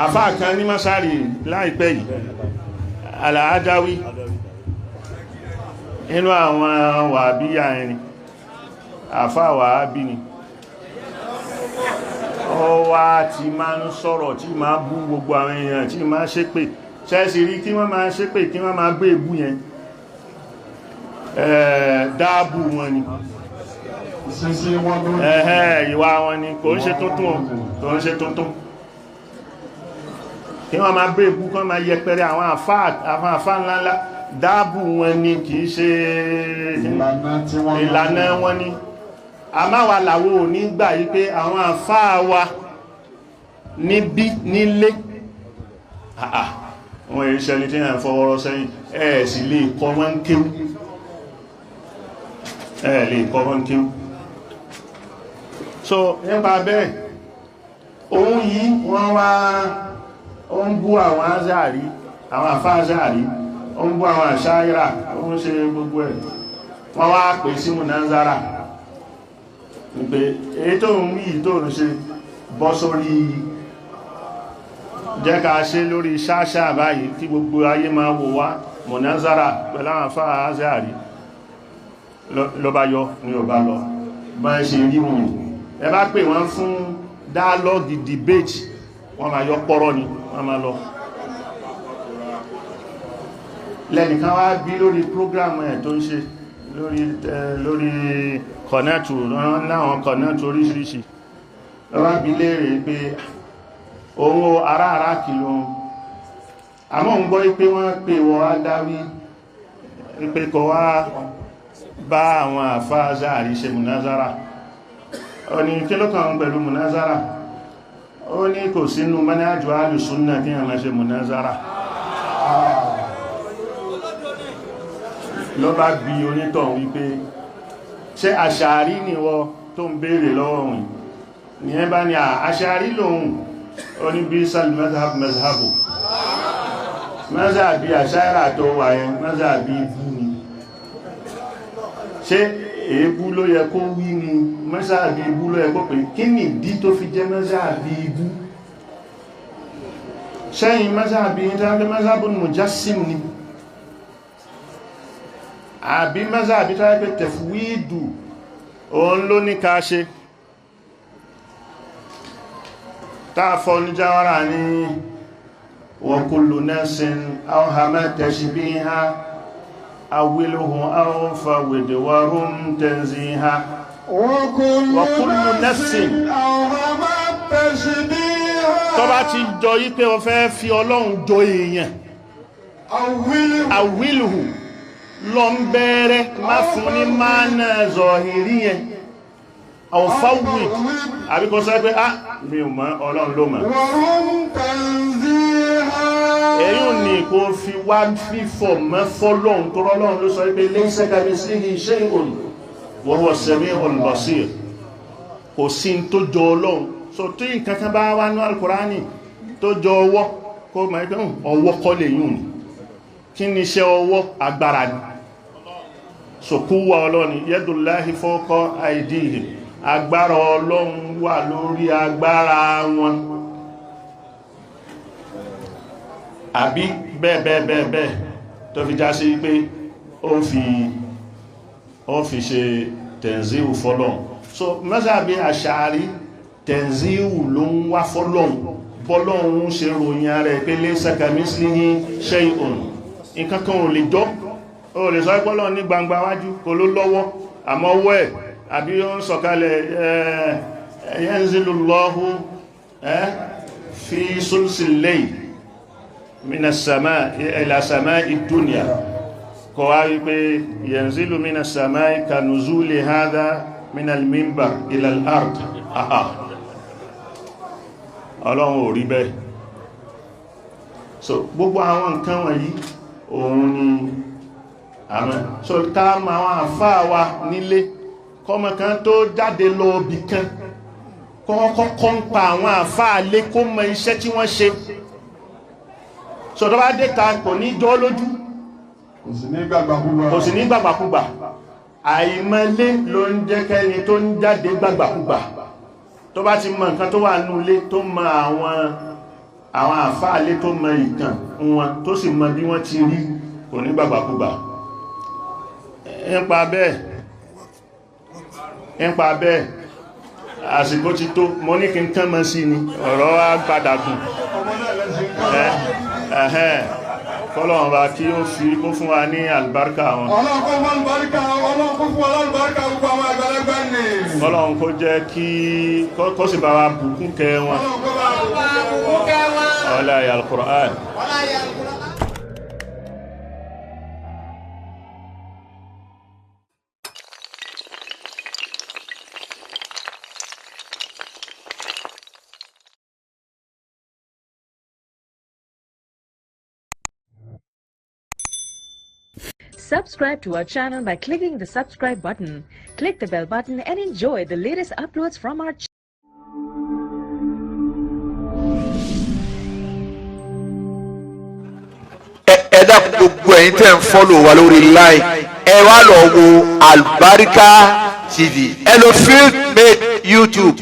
Àfáà kan ní Masari láìpẹ́ yìí, Al-Adawi, inú àwọn wàbíyà ẹni, àfáà wàábí ni, ó wá ti máa ń sọ̀rọ̀ tí máa bú gbogbo àwọn èèyàn, tí máa ṣépè. Ṣẹ́ẹ̀sì rí kí wọ́n máa ṣépè, kí wọ́n máa gbé èbú yẹn, dáàbù wọn ni, ẹ̀hẹ́ ìwà wọn ni, kò ń ṣe tuntun, kò ń ṣe tuntun kí wọ́n máa gbé èbú, kí wọ́n máa yẹpẹrẹ àwọn àfáà ńláńlá, dáàbù wọn ni, kìí ṣe ìlànà wọn ni. Àmáwà làwọ̀ ò ní gbà yí pé àwọn àfáà wa níbí nílé, wọ́n èyí ṣẹni tí yàn fọwọ́rọ́ sẹ́yìn, ẹ̀ sì lè kọ́ wọ́n kéwú, ẹ̀ lè kọ́ wọ́n kéwú. So nípa bẹ́ẹ̀, òun yìí wọ́n wá ó ń bú àwọn Azhari, àwọn àfáà Azhari, ó ń bú àwọn Àṣáírà, ó ń ṣe gbogbo ẹ̀. Wọ́n wá pè sí munazara pé èyí tó ń wí tó ń ṣe bọ́ sórí, jẹ́ ká ṣe lórí ṣáṣá báyìí kí gbogbo ayé máa wò wá, munazara pẹ̀lú àwọn àfáà Azhari. Ló bá yọ ní ò bá lọ bá ń ṣe rí wọn. Ẹ bá pè wọ́n fún dialogue, debate, wọ́n máa yọ pọ́rọ́ ni wọ́n máa lọ. Lẹ́nìkan wá bí lórí program ẹ̀ tó ń ṣe lórí kọ̀nẹ́tù láwọn kọ̀nẹ́tù oríṣiríṣi, wá bí léèrè pé òun ará ará kìlò, àmọ́ ń gbọ́ pé wọ́n pè wọ́n Adawi pé kọ wá bá àwọn àfáà Azhari ṣe munazara. Ó ní kí ló kàn pẹ̀lú munazara? Ó ní kò sínú manhaj alùsúnnà kí a máa ṣe munazara. Ló bá bí onítọ̀hún wípé ṣé àṣàrí ni wọ́ tó ń béèrè lọ́wọ́ òun ní ẹ bá ní àṣàrí lòun. Ó ní bí sal mazhab mazhabu mazhabi àṣàrà tó wà yẹn, mazhabi ibú ni. Ṣé èébú ló yẹ kó wí ni? Mazhabi ibú ló yẹ kó pè? Kí ni ìdí tó fi jẹ́ mazhabi ibú? Ṣẹ́yìn mazhabi ìdájọ́ mazhabun mujassim ni. Àbí mọ́sàbí tó yẹ pé tẹ̀fúwídù òun ló ní ká ṣe, táàfọ́ ní jáwárà ní wa kullu nafsin awhama tashbiha awwiluhu aw fawwid wa rum tanziha. وكل نفس أوهمت تشبيها Tó bá ti jọ yí pé o fẹ́ fi Ọlọ́run jọ èèyàn, أوله àwílùhù lọ ń bẹ̀rẹ̀, má fún ní máa zọ̀hìrí yẹn, àwọ̀fáwì, àbí kó sọ pé á mi ò mọ̀, Ọlọ́run ló mọ̀. ورم تنزيها. Èyí ò ní kó fi wá fífọ̀ mọ́ fọ́lọ́run, tó rọ́lọ́run ló sọ pé laysa kamithlihi shay'un wa huwa as-sami'ul basir, kò sí n tó jọ Ọlọ́run. So tí nǹkan kan bá wá ní Al-Qur'ani tó jọ ọwọ́, kó mọ̀ pé ọwọ́ kọ́ lè yùn ní. Kí ni iṣẹ́ ọwọ́? Agbára ni. Sòkúwà Ọlọ́ni yadullahi fawqa aydihim, agbára Ọlọ́run wà lórí agbára wọn, àbí bẹ́ẹ̀ bẹ́ẹ̀ bẹ́ẹ̀ bẹ́ẹ̀, tó fi já sí pé ó fi ṣe tẹ̀nzíhù fọ́lọ́run. So mọ́sàbí àṣàrí, tẹ̀nzíhù ló ń wá fọ́lọ́run, bọ́lọ́run ṣe ròyìn ara ẹ̀ pé laysa kamislihi shay'un, nǹkan kan ò lè jọ. Ó lè sọ pọ́lọ́ ní gbangba wájú kò ló lọ́wọ́, àmọ́ ọwọ́ ẹ̀ àbí ó ń sọ̀kalẹ̀, yanzilullahu fi sulsil layl minas sama ila sama'i dunya, kọ wá wípé yanzilu minas sama'i kanuzuli hadha minal mimbar ilal ard. Àà, Ọlọ́run ò rí bẹ́ẹ̀. So gbogbo àwọn nǹkan wọ̀nyí òun ni àmọ́ so ká ma àwọn àfáà wa nílé, kọmọ kan tó jáde lọ ibì kan, kọ́kọ́ ń pa àwọn àfáà lé, kó mọ iṣẹ́ tí wọ́n ṣe. So tó bá dé ta, kò ní jọ lójú. Kò sì ní gbàgbàkúgbà. Kò sì ní gbàgbàkúgbà. Àìmọ̀lé ló ń jẹ́ kẹ́ni tó ń jáde gbàgbàkúgbà. Tó bá ti mọ nǹkan tó wà nínú ilé, tó mọ àwọn àfáà lé, tó mọ ìtàn wọn, tó sì mọ bí wọ́n ti rí, kò ní gbàgbàkúgbà. Nípa bẹ́ẹ̀, àsìkò ti tó. Mo ní kí n kán mọ́ sí ni ọ̀rọ̀ wá padà gùn. Ọmọ náà lẹ́sìn kọ́. Ẹ̀hẹ́n, kọ́lọ̀wọ̀n bá kí ó fi kó fún wa ní àlùbáríkà wọn. Ọlọ́run kó fún àlùbáríkà, Ọlọ́run kó fún àlùbáríkà gbogbo àwọn àgbàlagbà ni. Kọ́lọ̀wọ̀n kó jẹ́ kí kó sì bá wa bùkún kẹ wọn. Ọlọ́run kó bá bùkún kẹ́ wọn. Ọlá Al-Qur'an. Subscribe to our channel by clicking the subscribe button. Click the bell button and enjoy the latest uploads from our channel. Ẹ dákun, gbogbo ẹ̀yin tẹ́ ń follow wa lórí line, ẹ wá lọ wo Albarika TV. Ẹ lọ field made YouTube,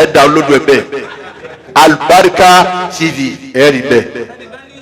ẹ download ẹ bẹ́ẹ̀, Albarika TV, ẹ rí bẹ́ẹ̀.